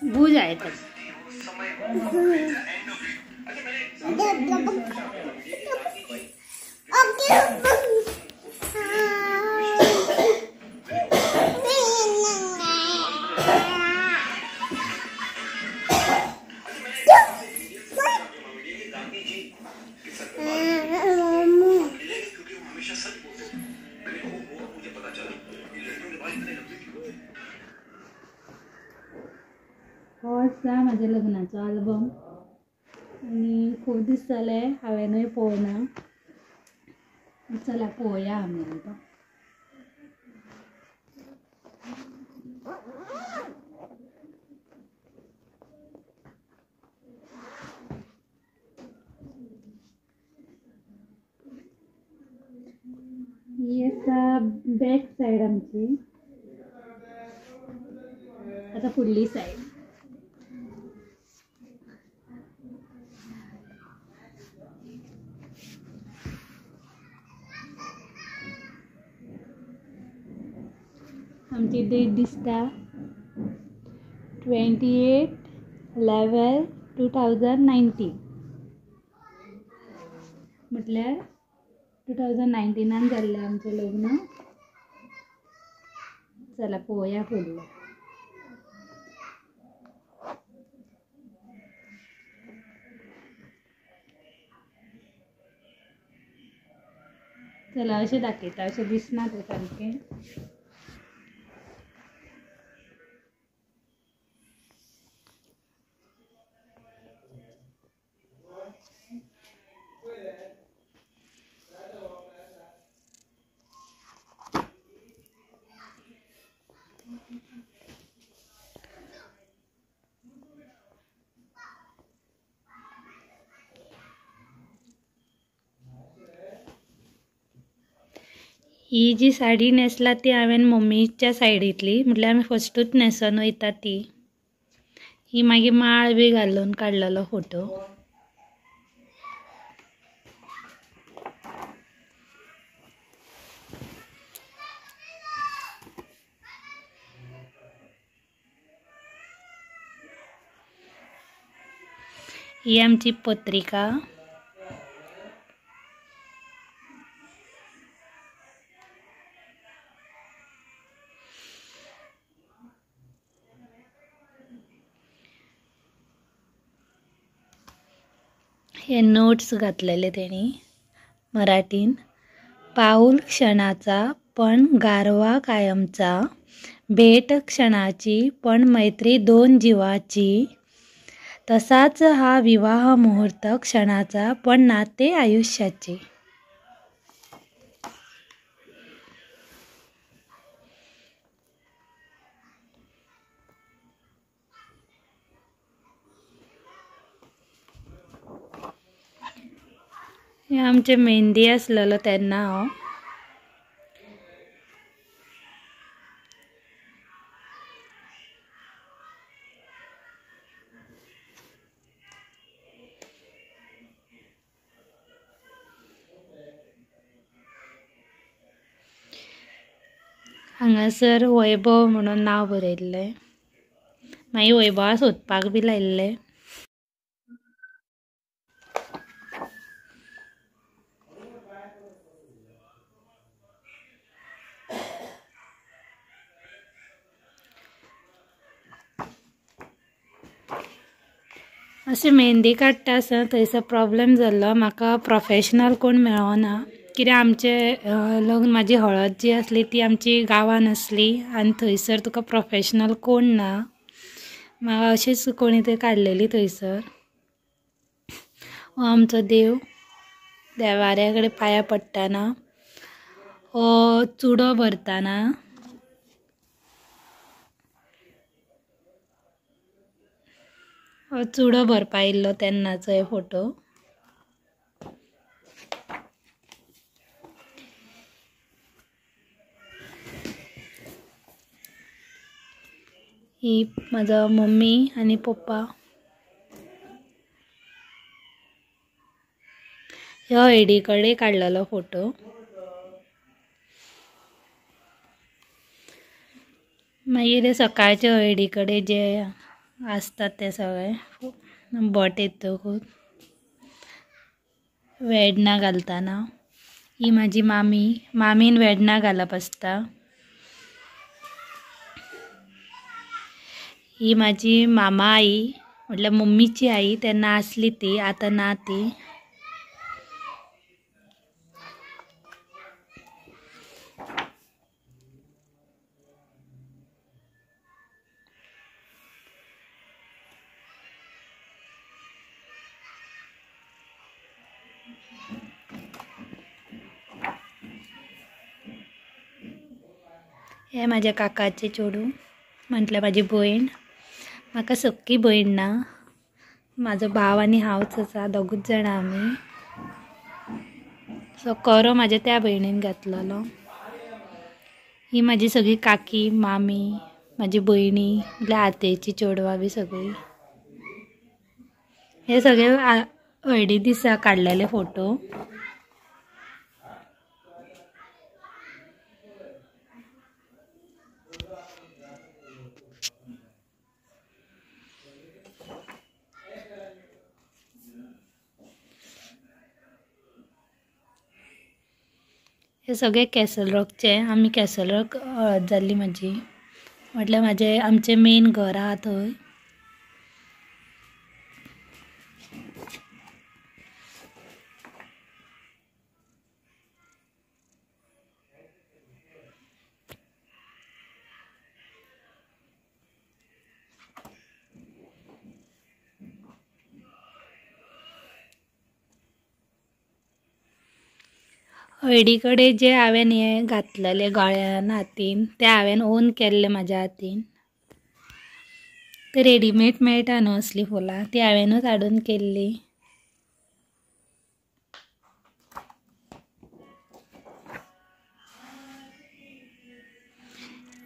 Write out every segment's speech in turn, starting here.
बुझ आए तक। हो आसा म्हाज्या लग्नाचो आल्बम आनी खूब दीस जाले हांवेनूय पळोवना. चला पळोवया आमी आतां. ही आसा बॅक सायड आमची. आतां फुडली सायड. आमची डेट दिसता 28/11/2019, म्हटल्यार 2019 जाल्लें आमचें लग्न. चला पळोवया फुडलें. चला अशें दाखयता, अशें दिसना तें सारकें. ही जी साडी न्हेसला ती हांवें मम्मीच्या सायडींतली, म्हटल्यार आमी फस्टूच न्हेसोन वयता ती. ही मागीर माळ बी घालून काडलेलो फोटो. ही आमची पत्रिका. हे नोट्स घातलेले तेणी मराठीन. पाऊल क्षणाचा पण गारवा कायमचा, भेट क्षणाची पण मैत्री दोन जीवाची, तसाच हा विवाह मुहूर्त क्षणाचा पण नाते आयुष्याचे. हे आमचे मेहंदी आसलेलो तेन्ना हो. हांगासर वैभव म्हणून नांव बरयल्लें. मागीर वैभवा सोदपाक बी लायिल्लें. अशें मेहंदी काडटा आसतना थंयसर प्रॉब्लेम जाल्लो, म्हाका प्रोफेशनल कोण मेळना. कित्याक आमचें लग्न, म्हाजी हळद जी आसली ती आमची गांवान आसली आनी थंयसर तुका प्रोफेशनल कोण ना. म्हाका अशेंच कोणी थंय काडलेली थंयसर. हो आमचो देव, देवाऱ्या कडेन पांयां पडटना, हो चुडो भरतना. हो चुडो भरपा येयल्लो तेन्नाचो हे फोटो. ही म्हाजो मम्मी आनी पप्पा. ह्यो हळदी कडेन काडलेलो फोटो. मागीर सकाळचे हळदी कडेन जे आसतात ते सगळे बोट येतकूच वेडणां घालतना. ही म्हाजी मामी, मामीन वेडणां घालप आसता. ही म्हाजी मामा आई म्हटल्यार मम्मीची आई, तेन्ना आसली ती, आतां ना ती. हे म्हाज्या काकाचे चेडूं म्हटल्यार म्हाजी भयण. म्हाका सक्की भयण ना, म्हाजो भाव आनी हांवच आसा, दोगूच जाणां आमी. सो करो म्हाज्या त्या भयणीन घातलेलो. ही म्हाजी सगळी काकी, मामी, म्हाजी भयणी म्हटल्यार आतेची चेडवां बी सगळीं. हे सगळे हळदी दिसा काडलेले फोटो. हे सगळे कॅसल रॉकचे. आमी कॅसल रॉक हळद जाल्ली म्हाजी, म्हटल्यार म्हाजे आमचें मेन घर आहा थंय. हळदी कडेन जे हांवें हे घातलेले गळ्यान हातीन ते हांवें ओन केल्ले म्हाज्या हातीन. ते रेडीमेड मेळटा न्हू असली फुलां, ती हांवेंनूच हाडून केल्ली.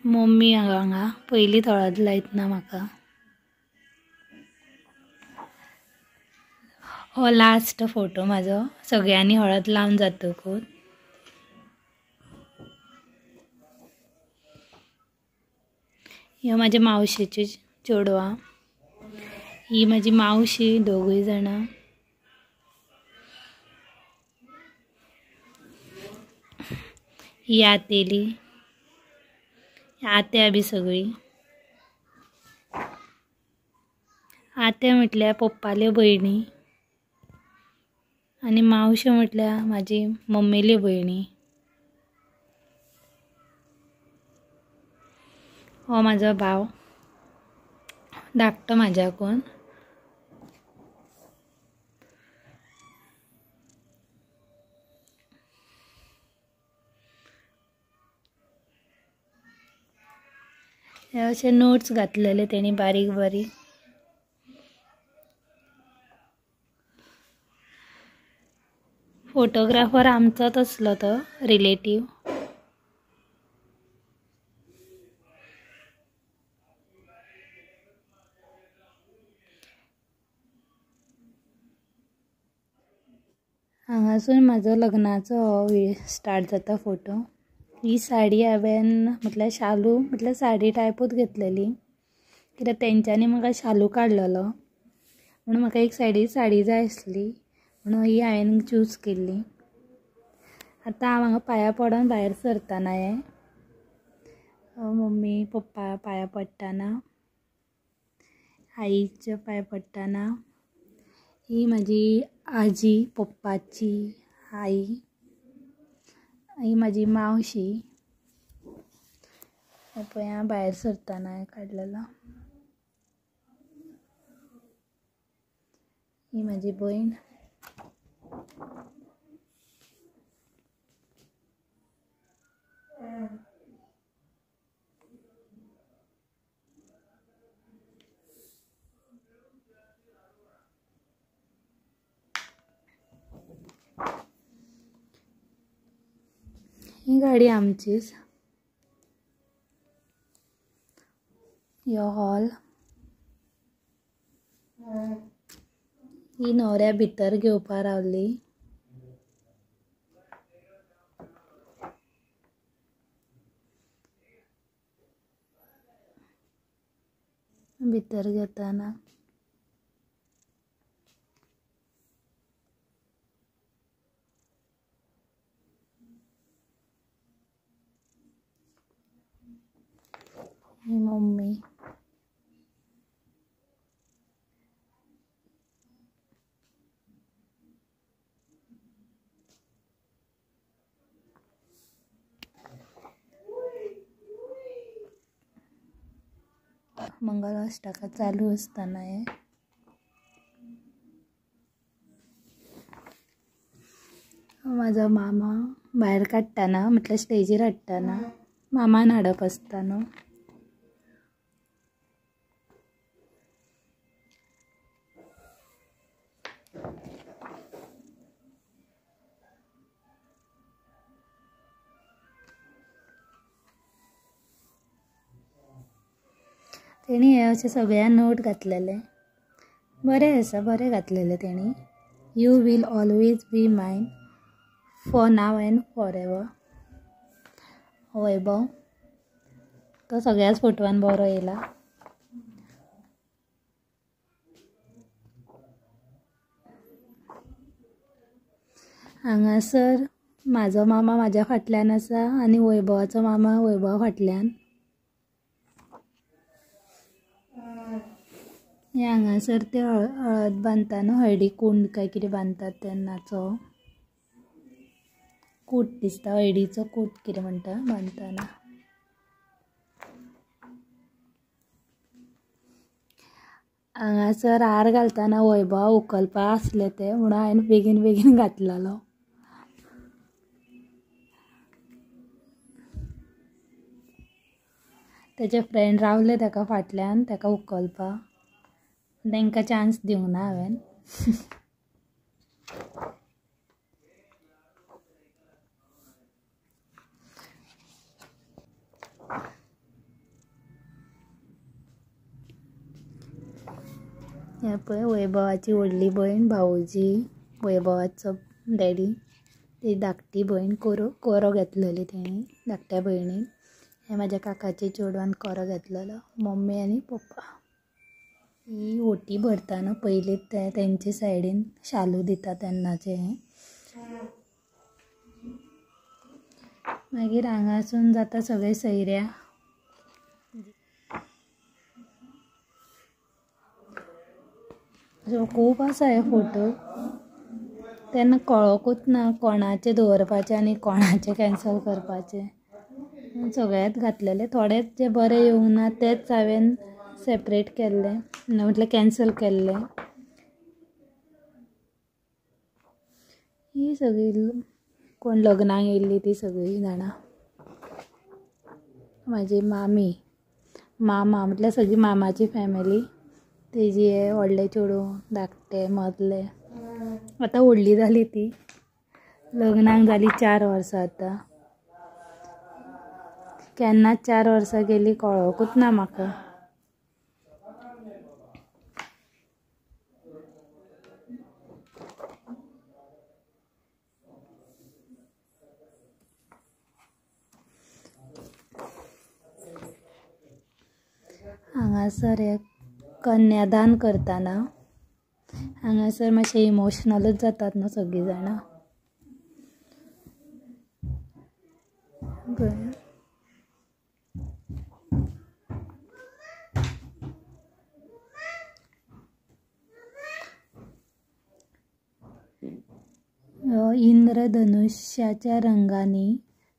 मम्मी हांगा पयलींच हळद लायतना म्हाका. हो लास्ट फोटो म्हाजो, सगळ्यांनी हळद लावन जातकूच. ह्यो म्हाज्या मावशेच्यो चेडवां. ही म्हाजी मावशी, दोगूय जाणां. ही आतेली, आत्या बी सगळी. आत्या म्हटल्यार पप्पाल्यो भयणी आनी मावश्यो म्हटल्यार म्हाजी मम्मील्यो भयणी. हो म्हाजो भाव, धाकटो म्हाज्याकून. हे अशे नोट्स घातलेले तेणी बारीक बारीक. फोटोग्राफर आमचोच आसलो तो रिलेटीव. हांगासून म्हाजो लग्नाचो हो स्टार्ट जाता फोटो. ही साडी हांवें म्हटल्यार शालू म्हटल्यार साडी टायपूच घेतलेली, कित्याक तेंच्यांनी म्हाका शालू काडलेलो म्हणून म्हाका एक सायडी साडी जाय आसली म्हणून ही हांवें चूज केल्ली. आतां हांव हांगा पांयां पडोन भायर सरतना हे मम्मी पप्पा पांयां पडटना, आईच्या पांयां पडटना. ही म्हाजी आजी, पप्पाची आई, ही म्हाजी मावशी. पळय हांव भायर सरतना काडलेलो. ही म्हाजी भयण. ही गाडी आमचीच. यो हॉल. ही न्हवऱ्या भितर घेवपा रावली. भितर घेताना ही मम्मी. मंगलाष्टका चालू असताना हे माझा मामा भायर काडटाना म्हटल्यार स्टेजीर हाडटाना मामान हाडप आसता न्हू. तेणी हे अशें सगळ्या नोट घातलेले बरें आसा, बरें घातलेले तेणी. You will always be mine for now and for ever. Vaibhav तो सगळ्याच फोटवान बरो येयला. हांगासर म्हाजो मामा म्हाज्या फाटल्यान आसा आनी वैभवाचो मामा वैभवा फाटल्यान. हे हांगासर ते हळद बांदता न्हू, हळदी कुंड काय कितें बांदतात तेन्नाचो कूट दिसता, हळदीचो कूट कितें म्हणटा बांदताना. हांगासर हार घालतना वैभव उखलपा आसले ते म्हणून हांवें बेगीन बेगीन घातलेलो. तेजे फ्रेंड रावले ताका फाटल्यान ताका उखलपा, तांकां चान्स दिवंक ना हांवें. हें पळय वैभवाची व्हडली भयण भाऊजी, वैभवाचो डॅडी, ती धाकटी भयण कोरो घेतलेली तेणी धाकट्या भयणीन. हें म्हाज्या काकाच्या चेडवान कोरो घेतलेलो, मम्मी आनी पप्पा. ही ओटी भरतना पयलींच ते तेंचे सायडीन शालू दिता तेन्नाचे. मागीर हांगासून जाता सगळे सैऱ्या. खूब आसा हे फोटो, तेन्ना कळोकूच ना कोणाचे दवरपाचे आनी कोणाचे कॅन्सल करपाचे. सगळ्यात घातलेले, थोडेच जे बरे येवंक ना तेच हांवें सेपरेट केल्ले, म्हटल्यार कॅन्सल केल्ले. ही सगळी कोण लग्नाक येयल्ली ती सगळीं जाणां. म्हाजी मामी मामा म्हटल्यार सगळी मामाची फॅमिली, तेजी हे व्हडले चेडूं, धाकटे, मदले. आतां व्हडली जाली ती, लग्नाक जाली 4 वर्सां आतां. केन्ना 4 वर्सां गेली कळोकूच ना म्हाका. हांगासर एक कन्यादान करतना हांगासर मातशें इमोशनलूच जातात न्हू सगळीं जाणां. बरें, इंद्रधनुष्याच्या रंगांनी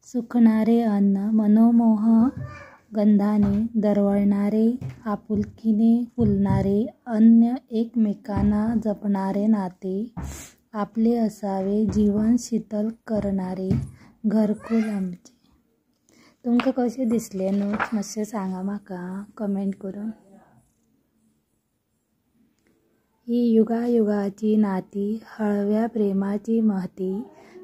सुकणारे अन्न, मनोमोह गंधाने दरवळणारे, आपुलकीने फुलणारे अन्न, एकमेकांना जपणारे नाते आपले असावे, जीवन शीतल करणारे घरकुल आमचे. तुमकां कशें दिसलें न्हू मातशें सांगा म्हाका कमेंट करून. ही युगायुगाची नाती, हळव्या प्रेमाची महती,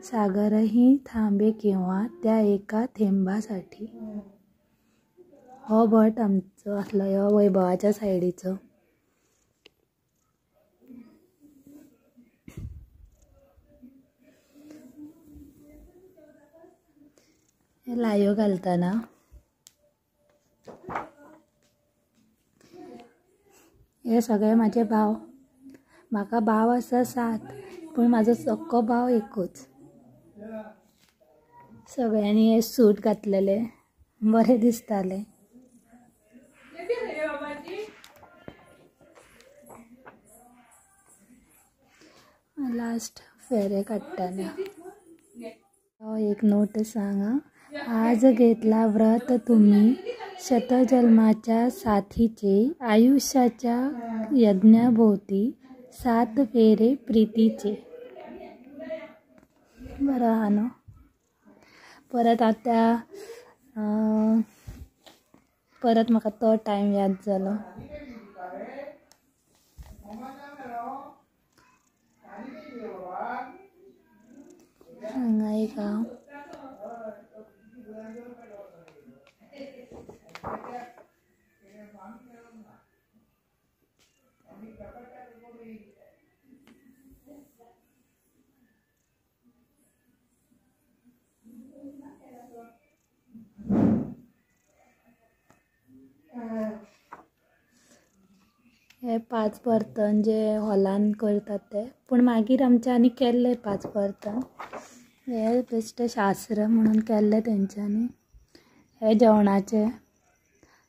सागरही थांबे केव्हा त्या एका थेंबासाठी. हो भट आमचो आसलो ह्यो वैभवाच्या सायडीचो. लायो घालतना हे सगळे माझे भाव. म्हाका भाव आसा 7, पूण म्हाजो सक्को भाव एकूच. सगळ्यांनी हे सूट घातलेले बरे दिसताले. लास्ट फेरे काडटना एक नोट सांगा. आज घेतला व्रत तुम्ही शतजन्माच्या साथीचे, आयुष्याच्या यज्ञाभोवती 7 फेरे प्रीतीचे. बरं हा न्हू. परत आतां परत म्हाका तो टायम याद जालो. हांगा एक हांव हे 5 बर्तन जे हॉलान करतात ते, पूण मागीर आमच्या आनी केल्ले 5 बर्तन. हे बेश्टे शास्त्र म्हणून केल्ले तेंच्यांनी. हे जेवणाचे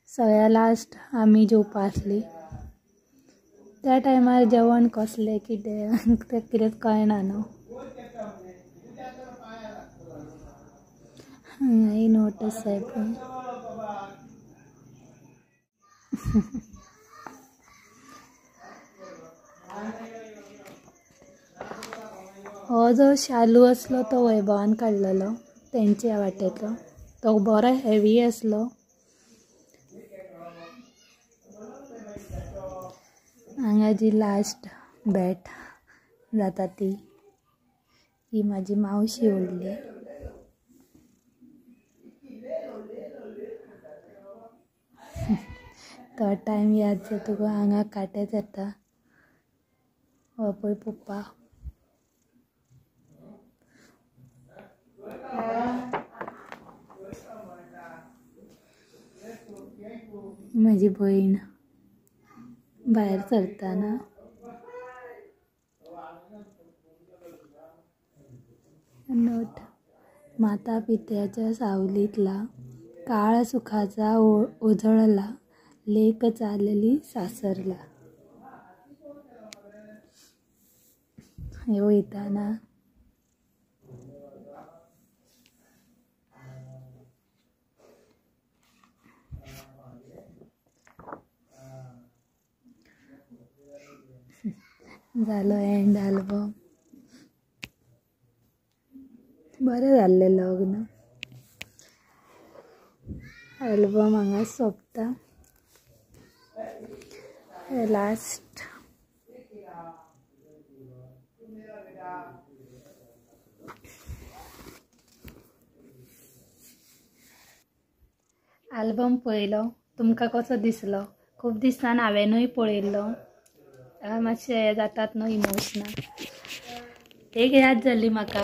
सगळ्या लास्ट आमी जेवपा आसली त्या टायमार. जेवण कसलें कितें तें कितेंच कळना न्हू. हांगाय नोट आसा पळय. हो जो शालू आसलो तो वैभवान काडलेलो तेंच्या वाटेंतलो. तो बरो हेवी आसलो. हांगा जी लास्ट भेट जाता ती ही म्हाजी मावशी उरली. तो टायम याद जातकच हांगा कांटेच येता. हो पळय पप्पा. म्हजी भयण भायर सरतना. नोट. माता पित्याच्या सावलीतला काळ सुखाचा ओझळला, लेक चालली सासरला. हे वयताना जालो एंड आल्बम. बरें जाल्लें लग्न. एल्बम हांगा सोंपता. लास्ट आल्बम पळयलो. तुमकां कसो दिसलो? खूब दिसान हांवेनूय पळयल्लो. मातशें हें जातात न्हू इमोशनल. एक याद जाली म्हाका,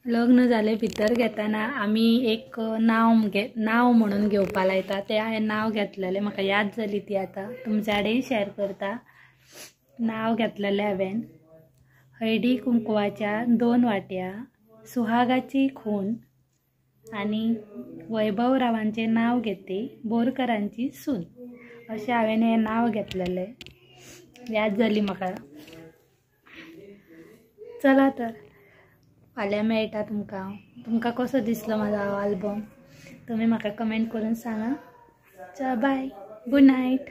लग्न जालें भितर घेतना आमी एक नांव म्हणून घेवपा लायता, तें हांवें नांव घेतलेलें. म्हाका याद जाली ती आतां तुमच्या कडेन शेअर करता. नांव घेतलेलें हांवें, हळदी कुंकवाच्या 2 वाट्या, सुहागाची खून आनी वैभवरावांचें नांव घेते बोरकरांची सून, अशें हांवें हें नांव घेतलेलें. याद जाली म्हाका. चला तर फाल्यां मेळटा तुमकां. तुमकां कसो दिसलो म्हाजो आल्बम तुमी म्हाका कमेंट करून सांगा. चल बाय, गूड नायट.